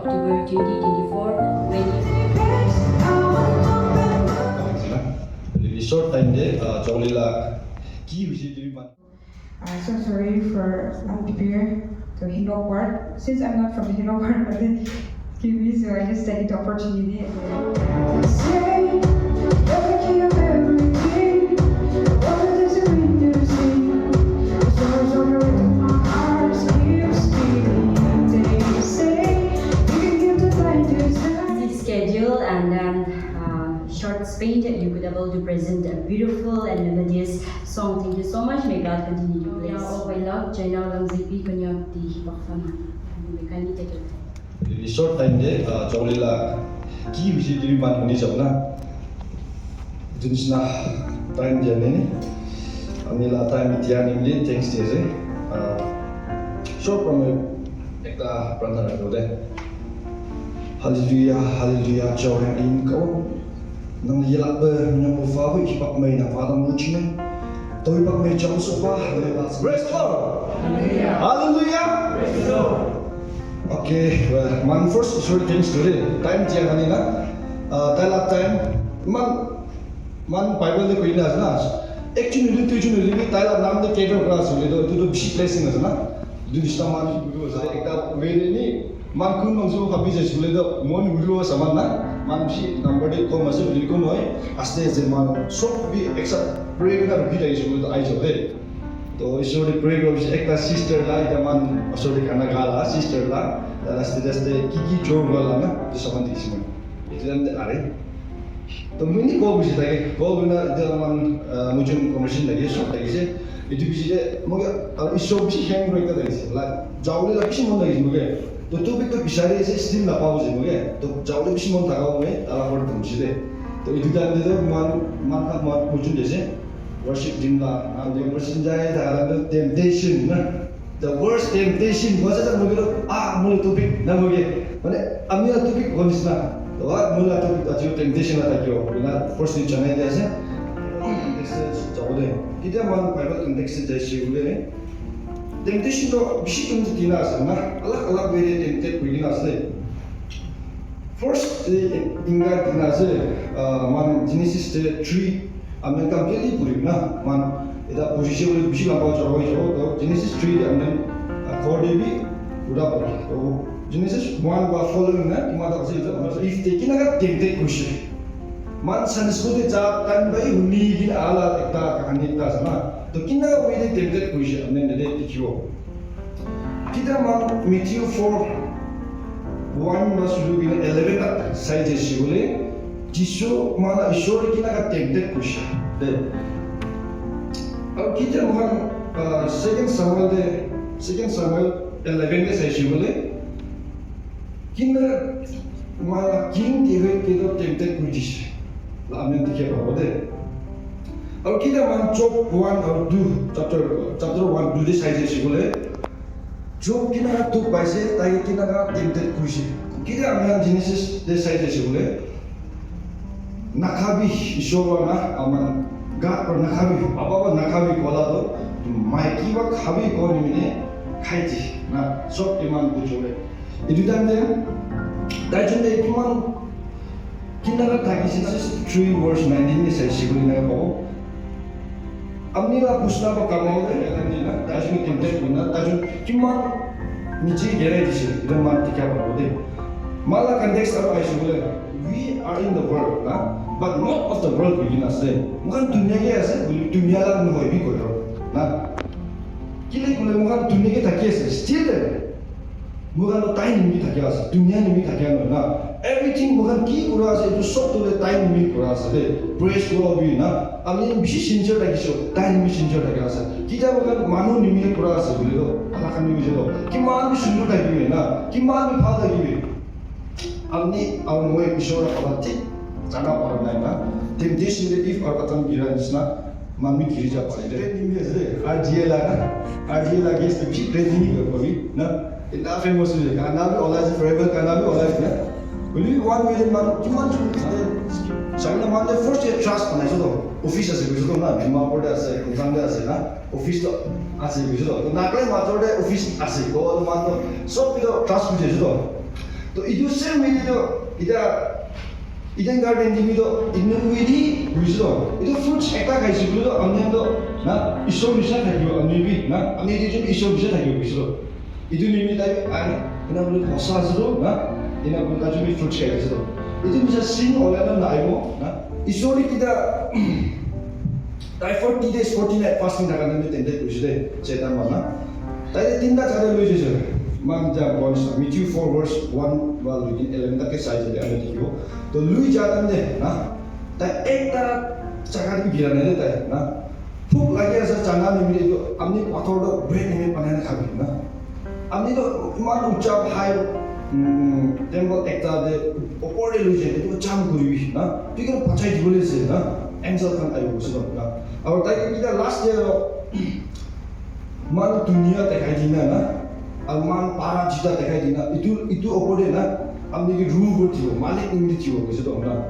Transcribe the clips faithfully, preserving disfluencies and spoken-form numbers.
October twenty twenty-four, twenty. Short time de, uh, Chawli la ki hoise tumi man. Uh, so sorry for unprepared to Hilo part. Since I'm not from the Hilo part, but then give me, so I just take the opportunity. Busy schedule and then, uh, short span that you could able to present a beautiful and melodious song. Thank you so much. May God continue to bless. Oh, my love, China Lamzipi, Konyak, Di, Bakfana. May God take it. Short time de, uh, Chawli la ki hoise tumi man huni jabo na. Etu nisna time dia nini. Ami la time dia nini, thanks dia ase. Uh, short time ekta prarthana rakhibo de. Hallelujah, hallelujah, joy and in God. Nang yelak be nyambo fa bu ipak mai na fa dam luchine. Toi pak mai jam so fa. Praise God. Hallelujah. Praise God. Okay, well, man first sorry thanks to the time dia nini na. Uh, tai la time man Man Bible de koi na ase na. Ekjon hoile duijon hoile bi tai la naam de cater kura ase hoile toh, etu toh bishi blessing ase na. Etu nisna man ki kuri ase. Ekta hoile ni, man kun mangso bhabi jai ase hoile toh, mon hoile saman na. Man bishi number de kom ase hoile kom hoi. Aste aste man sob bi ek saath pray kuri na rukhi jai ase hoile toh, ahi jabo de. Toh isor de pray kuri ase, ekta sister la, ekta man osor de khana kha la, sister la. Tai la aste aste ki ki jor hua la na, etu saman dikhi ase moi. Etu time te are. To moi ni ko bishi thake, ko bina etu aman, ah, mujun conversation lagi, short lagi se. Etu bishi te moi ke, ah, isor bishi hang kuri ekta lagi se. La, jabole la bishi mon lagi se moi ke. To topic to bisari ase, still na pabo se moi ke. To jabole bishi mon thaka moi, ala por tum bishi te. To etu time te to man, man khan man mujun jaise. Worship team la, ah, conversation jai thaka la temptation na. The worst temptation was it? Moi kilo, ah, moi topic na moi ke. Mane, ami la topic ko nisna. Wa, moi la topic aji temptation la thakyo. Na first ni janai dia ase. Temptation jabo de. Kitia man Bible context se jai shi bole. Temptation to bishi tum tina ase na. Alag alag way de tempted kuri na ase. First, eh, inga tina ase, ah, man Genesis te three, ami completely puri na, man, eta puri se bole bishi lamba chora hoi jabo, to Genesis three te ami, ah, four te bi pura puri. To Genesis one ba following na, ima ta ase, if te kina ka tempted kuishe. Man Sunday school te ja, time bai huni kina ala ekta kahani ekta ase na. To kina ka way te tempted kuishe, ami nede dikhibo. Kita man Matthew four, one ba suru kina eleven tak sai je shibole, Jisu mala Ishwar kina ka tempted kuishe. De. Aru kita man, uh, second Samuel de, second Samuel eleven de sai shibole, kina mala King David kina tempted kuishe. La amen dikhe pabo de. Aru kita man Job one aru two, chapter, chapter one, two de sai je shibole. Job kina dukh paise, tai kina tempted kuishe. Kita ami Genesis de sai je shibole. Nakhabi, Ishwar na, aman, God pra nakhabi, Baba pra nakhabi kola to, maiki ba khabi ko ni mine, khai ji, na, sob iman bujole. Etu time te, tai jun te kiman, kinaka thakise, three verse nineteen te saise koile enaka pabo. Apni la puchna ba karne, tai jun context koina, tai jun kiman niche gerai dise, etu man dikha pabo de. Mala context aru aise koile, we are in the world, na? But not of the world, koikena ase. Moikhan dunia ke ase, dunia la nohoi bi koi aro, na? Kile koile moikhan dunia ke thaki ase, still Moikhan toh tai nimite thaki ase, dunia nimite thaki ase na. Everything moikhan ki kura ase, etu sob toh tai nimite kura ase de. Praise God be na. Ami bishi sincere thakise, tai nimite sincere thaki ase. Kitia moikhan manu nimite kura ase koile toh, alak khan nimite toh kiman bi sundur thakibi na, kiman bi bhal thakibi. Ami aru moi Ishwar la bhal thik jana para nai na. Temptation te Eve aru Adam gira nisna. Mami giri ja pare de. Training de ase de. R G A la, R G A la guest de bishi training hi kori pabi, na? Ita famous hoise. Gana bi olai ase, forever gana bi olai ase, na? Hoile bi one million man, kiman chun ase. Sabna man de first year trust banai so to. Office ase koise to na, Dimapur de ase, Kumsang de ase na. Office to ase koise to. To Naga matoh de office ase. Ko man to sob ki to trust kuri ase to. To etu same way te to, ita Eden garden te bi to etu way te hoise to. Etu fruits ekta khaise koile to ami khan to na Ishwar nisina thakibo, ami bi na ami etu jun Ishwar nisina thakibo hoise to. Etu nimite tai bi ai ena bole hosa ase to na, ena bole tai jun bi fruits khai ase to. Etu nisina sin olai na naibo na. Ishwar ni kita tai forty days, forty night fasting thaka time te tempted kurise de, Satan manu na. Tai te tinta jaga te loi jaise. Man ja boys, Matthew four verse one ba loi kena eleven tak ke sai jale ami dikhibo. To loi ja time te na, tai ekta jaga te bi gira nai de tai na. Bhuk lagi ase, chana nimite to ami pathor to bread nimite banai na khabi na. Ami to iman ucha high, mm, temple ekta te opor te loi jai, etu jump kuribi na. Etu ke bachai dibole ase na. Angel khan ahibo koise to na. Aru tai ke kita last year to, man dunia dekhai dina na. Aru man para jita dekhai dina. Etu, etu opor te na. Ami ke rule kuri thibo, malik nimite thibo koise to na.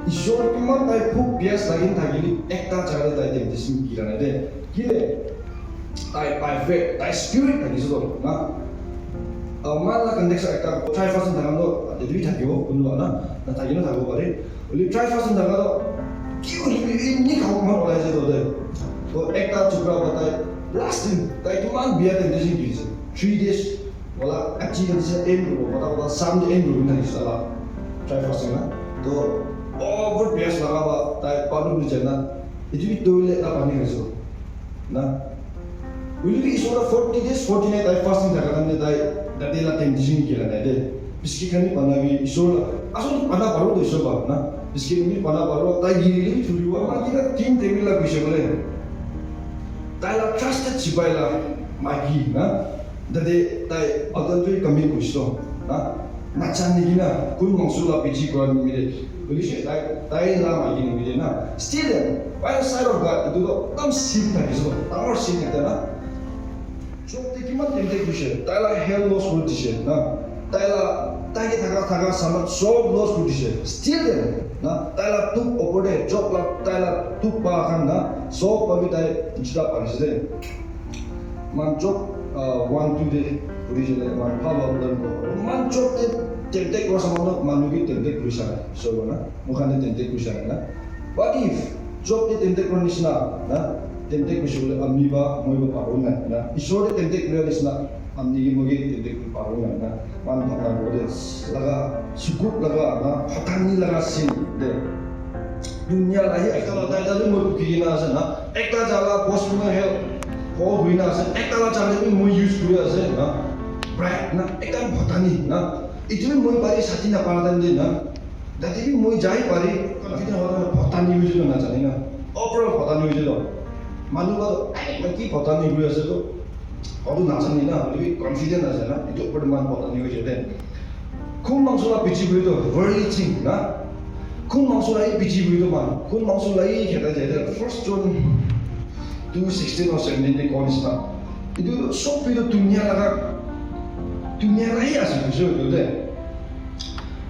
Ishwar kiman tai bhuk pias lagi thakile ekta jaga te tai temptation gira nai de. Kile? Tai by faith, tai spirit thakise to na. Ah, man la context ekta try fasting thaka to, etu bi thakibo, kunba na, na thaki na thakibo pare. Hoile try fasting thaka to, ki hoile bi ni khabo man olai jai to de. To ekta chukra ba tai, last din, tai kiman bia temptation kirise. Three days, wala aji khan se aim kuribo, mota mota Sunday aim kuribo na hisab la. Try fasting na. To over pias laga ba, tai bathroom ni jai na. Etu bi toilet la pani khaise. Na. Hoile bi Ishwar la forty days, forty night tai fasting thaka time te tai tate la temptation gira nai de. Biscuit khan bi bana bi Ishwar la. Asol bana paro to Ishwar ba na. Biscuit bi bana paro, tai giri le bi thuri wa. Ma kina team table la kuise bole. Tai la trusted sipai la maiki na. Tate tai adultery commit kurise to na. Nachani kina kun mangso la pichi kura nimite. Hoile se tai, tai la maiki nimite na. Still then, by the side of God, etu to ekdam sin thakise to. Dangor sin ekta na. Job te kiman tempted kurise. Tai la health loss kuri dise na. Tai la, tai ke thaka, thaka saman sob loss kuri dise. Still then, na, tai la dukh opor te, Job la, tai la dukh pa khan na, sob pa bi tai juta parise de. Man Job, ah, one two te puri jale, man bhal bhal learn koro. Man Job te tempted kora saman to manu ke tempted kuri sa, so na, moi khan te tempted kuri sa na. What if Job te tempted kora nisna, na, tempted kurise bole ami ba, moi ba pabo na, na. Ishwar te tempted kora nisna, ami ke moi ke tempted kuri pabo na, na. Man bhal bhal bole laga, sukut laga, na, phatani laga sin de. Dunia la hi ekta la tai tai moi bukhi kena ase na. Ekta jala post moi help ho hui na ase. Ekta la chale bi moi use kuri ase na. Bright na, ekta bhatani na. Etu bi moi pari sati na para time de na. Tate bi moi jai pari confident hola na bhatani hui jalo na jane na. Overall bhatani hui jalo. Manu ba to, "Ai, moi ki bhatani hui ase to." Aru najane na, hoile bi confident ase na, etu opor te man bhatani hoise de. Khun mangso la piche kuri to worldly thing na. Khun mangso la hi piche kuri to man. Khun mangso la hi kheta jai de. First John two sixteen or seventeen te koa nisna. Etu sob bi to dunia laga, dunia la hi ase koise etu de.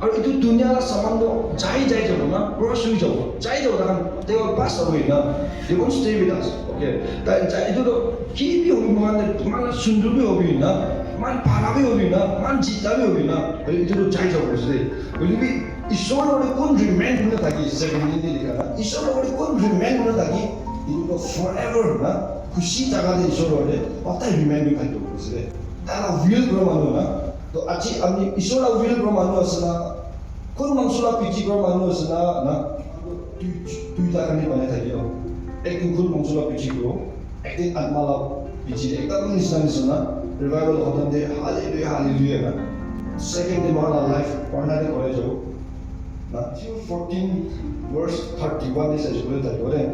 Aru etu dunia la saman to jai jai jabo na, brush hoi jabo, jai jabo, takhan, they will pass away na, they won't stay with us, okay? Tai jai, etu to ki bi hobi, moikhan te, moikhan la sundur bi hobi na, moikhan bhara bi hobi na, moikhan jita bi hobi na, hoile etu to jai jabo ase. Hoile bi Ishwar loi kun remain kurina thaki, seventeen te likha na, Ishwar loi kun remain kurina thaki, etu to forever na, khushi jaga te Ishwar loi, otai remain kurina thaki ase. Tai la will kura manu na, To aji ami Ishwar la will kura manu ase na, kun mangso la piche kura manu ase na, na, dui, duita khan he banai thaki to. Ek din kun mangso la piche kuro, ek din atma la piche, ekta tu nisna nisna na, revival khotom de, hallelujah, hallelujah na. Second day moikhan la life, orna de kore jabo. Matthew fourteen verse thirty-one te saise koile thaki bo de.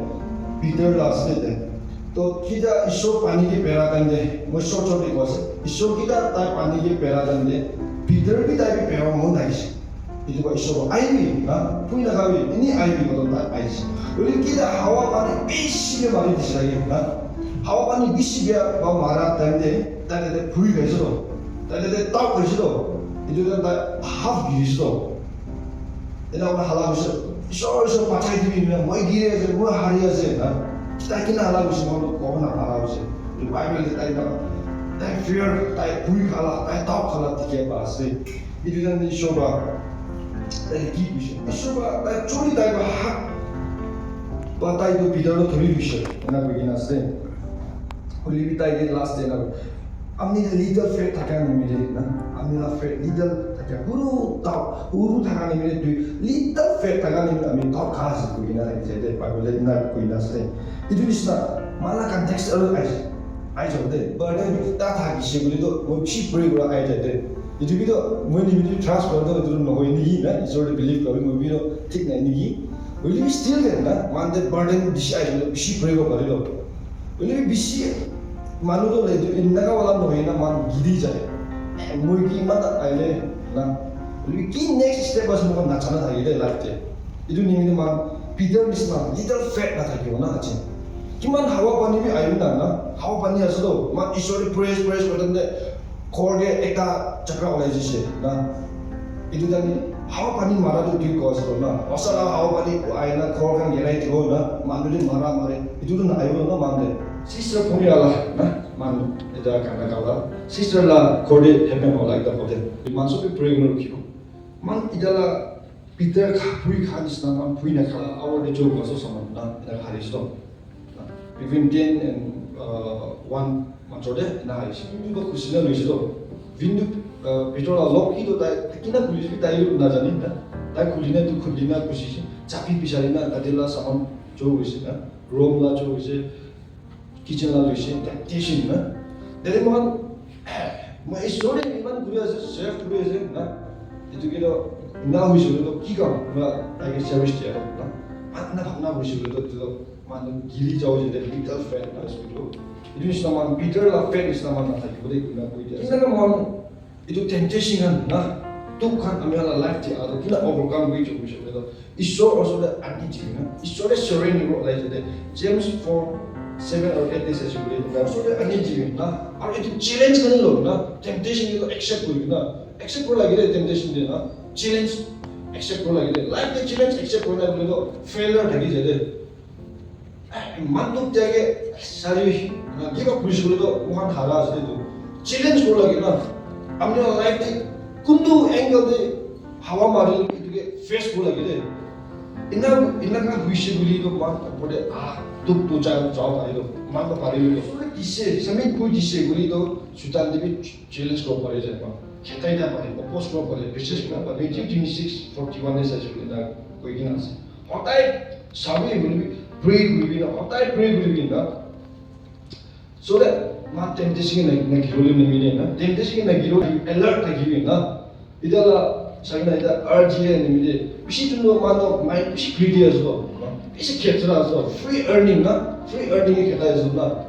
Peter la ase de. To kita Ishwar pani ke bera time te, moi short short te koi ase. Ishwar kita tai pani ke bera time te, Peter bi tai bi bera mon thakise. Etu koi Ishwar ahibi, na? Pui na khabi, ini ahibi koto tai ahise. Hoile kita hawa pani bishi ke mari dise lage, na? Hawa pani bishi ke ba mara time te, tai tai pui gaise to. Tai tai tau gaise to. Etu time tai half girise to. Ena kurina hala hoise, "Ishwar, Ishwar, bachai dibi, na, moi giri ase, moi hari ase," na. Tai kina hala hoise, moi kobo napara hoise. Bible te tai na, Tai fear, tai bhoi khala, tai doubt khala dikhi pa ase. Etu time te Ishwar para tai ke ki koise? Ishwar para tai chori tai para hak pa tai tu Peter tu thori koise. Ena koi kena ase. Hoile bi tai ke last te na, "Apni tu little faith thaka nimite na, apni la faith little thaka, pura doubt, pura thaka nimite tu little faith thaka nimite ami doubt kha ase," koi kena ase de, Bible te ena koi kena ase. Etu nisna, mala context aru ase. Ai jao de, burden ta thakise koile toh moi bishi pray kura ai jao de. Etu bi toh moi nimite trust kura toh etu toh nohoi niki na, Isor te believe kura moi bi toh thik nai niki. Hoile bi still de na, moikhan te burden bishi ai jao de, bishi pray kura pare toh. Hoile bi bishi manu toh etu enaka wala nohoi na moikhan giri jai. Eh, moi ki iman ta aile na. Hoile bi ki next step ase moikhan nachana thaki de life te. Etu nimite moikhan Peter nisna little faith na thakibo na aji. Kiman hawa pani bi ahi na na, hawa pani ase toh, moikhan Isor te praise, praise kuri thakile ghor te ekta chakra ulai jise na. Etu time te hawa pani mara toh ki koa ase toh na, osa la hawa pani ahi na ghor khan girai dibo na, manu te mara mare, etu toh na ahibo na manu te. Sister Phunia la na, manu eta kana kala, sister la ghor te happen hola ekta hotel. Eman sob bi pray kuri rukhibo. Man eta la Peter kha, bhoi kha nisna man bhoi na kha, hour te jo bajo saman na, ena kha ase toh. Between ten and, uh, one major te ena ase. Etu toh khushi na loise toh. Window, uh, Peter la lock ki toh tai, tai kina khuli se, tai na jane na. Tai khuli na, tu khuli na khushi se. Chabi bisari na, tate la saman jo hoise na. Room la jo hoise. Kitchen la loise, temptation na. Tate moikhan, moi Isor te iman kuri ase, serve kuri ase na. Etu ke toh na hoise koile toh ki kam, na tai ke service dia na. Bhagna, bhagna hoise koile toh, etu toh manu gili jao je, little faith na hoise koile toh. Etu nisna man, Peter la faith nisna man na thakibo de, na koi dia. Etu ka man, etu temptation khan na, dukh khan ami la life te ato, kina overcome kuri chukishe koile toh. Isor osor te ani jibi na, Isor te surrender kuri ulai jate, James four, seven aru eight te saise koile, Isor te ani jibi na, aru etu challenge khan lo na, temptation ke toh accept kuri na, accept kuri lage de temptation de na, challenge accept kuri lage de, life te challenge accept kuri na koile toh failure thaki jai de. Eh, iman dukh dia ke sari na, give up kuri koile toh moikhan hara ase de tu. Challenge kuri lage na, apni life te kuntu angle te hawa mari etu ke face kuri lage de. Ena, enaka hoise koile toh moikhan opor te ah, dukh toh ja, jao pare toh, man toh pare toh. Suri dise, submit kuri dise koile toh, Satan te bi challenge kuri pare jai pa. Khetai na pare, oppose kuri pare, resist kuri pare. Matthew twenty-six forty-one te saise koile na, koi kena ase. Hodai sabi koile bi, pray kuri bi na, hodai pray kuri bi na. So that ma temptation na, na giro le nimite na. Temptation na giro, alert thakibi na. Ita la, sai na ita R G A nimite. Bishi tunu manu mind bishi greedy ase lo. Bishi khechra ase lo. Free earning na. Free earning ke kheta ase na.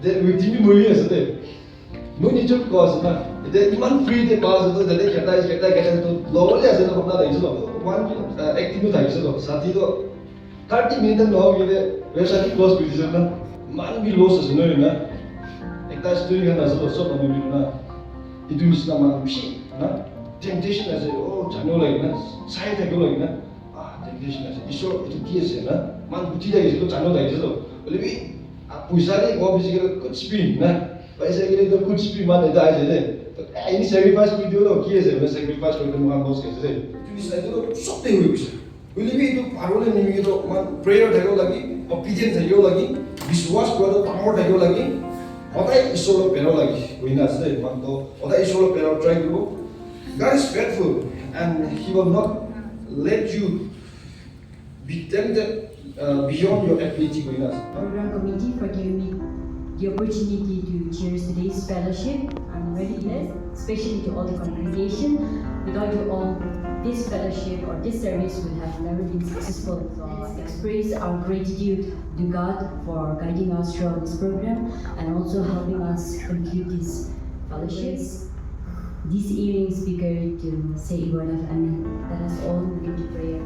De victim bi mori ase de. Moi nijor koi ase na. Ite iman free de pa ase to, tate kheta ase, kheta, kheta to lobole ase to, khota thakise to. One, uh, ek din thakise to. Sati to thirty minute no hoile website close kuri dise na. Iman bi loss ase na, na. Ekta student khan ase to, sob manu bi na. Itu nisina manu bishi na. Temptation ase, oh, janibo lage na. Sai thakibo lage na. Ah, temptation ase. Isor, etu ki ase na? Man buddhi thakise to, janibo thakise to. Hoile bi, ah, puisa de, oh, bishi kele kuch bhi na. Paisa kele to kuch bhi man eta ase de. To, eh, ini sacrifice kuri dibo to, ki ase? Hoile sacrifice kuri dibo, moikhan boss ki ase de. Etu nisina etu to sob te hoi gise. Hoile bi etu paribole nimite to, man prayer thakibo lage, obedient thakibo lage, biswas kura to dangor thakibo lage, hodai Isor lo bera lage. Hoina ase de, man to hodai Isor lo bera try kuribo. God is faithful and He will not let you be tempted, uh, beyond your ability, koina ase. Program committee for giving me the opportunity to chair today's fellowship. I'm very blessed, especially to all the congregation. Without you all, this fellowship or this service would have never been successful. So I express our gratitude to God for guiding us throughout this program and also helping us conclude this fellowship. This evening speaker to say a word of amen. Let us all begin to pray.